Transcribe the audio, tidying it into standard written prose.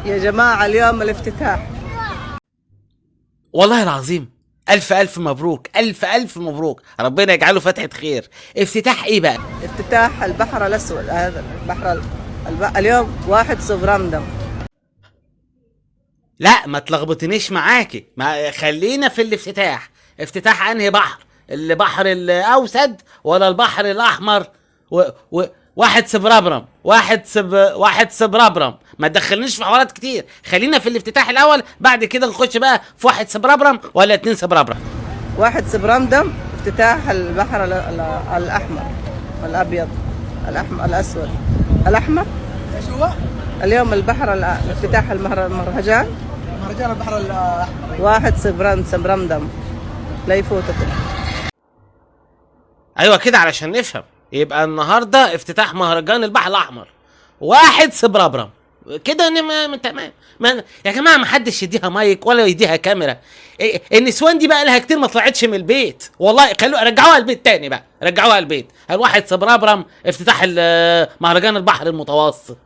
يا جماعة اليوم الافتتاح. والله العظيم الف الف مبروك، الف الف مبروك، ربنا يجعله فتحة خير. افتتاح ايه بقى؟ افتتاح البحر الأسود، هذا البحر اليوم 1 سبرامدم. لا ما تلخبطنيش معاكي، ما خلينا في الافتتاح. افتتاح انهي بحر؟ البحر الاوسد ولا البحر الاحمر؟ واحد سبربرم، واحد سبربرم. ما تدخلنيش في حوارات كتير، خلينا في الافتتاح الاول، بعد كده نخش بقى في 1 سبربرم ولا 2 سبربرم. 1 سبرامدم افتتاح البحر الأحمر الأبيض الأحمر الأسود الأحمر. ايش هو؟ اليوم البحر افتتاح المهرجان، مهرجان البحر الاحمر. 1 سبرامدم، لا يفوتكم. ايوه كده علشان نفهم. يبقى النهارده افتتاح مهرجان البحر الاحمر 1 سبربرم كده. تمام. يا جماعة ما حدش يديها مايك ولا يديها كاميرا. إيه النسوان دي بقى لها كتير ما طلعتش من البيت والله. خلوا رجعوها البيت تاني بقى، رجعوها البيت. الواحد سبربرم افتتاح مهرجان البحر المتوسط.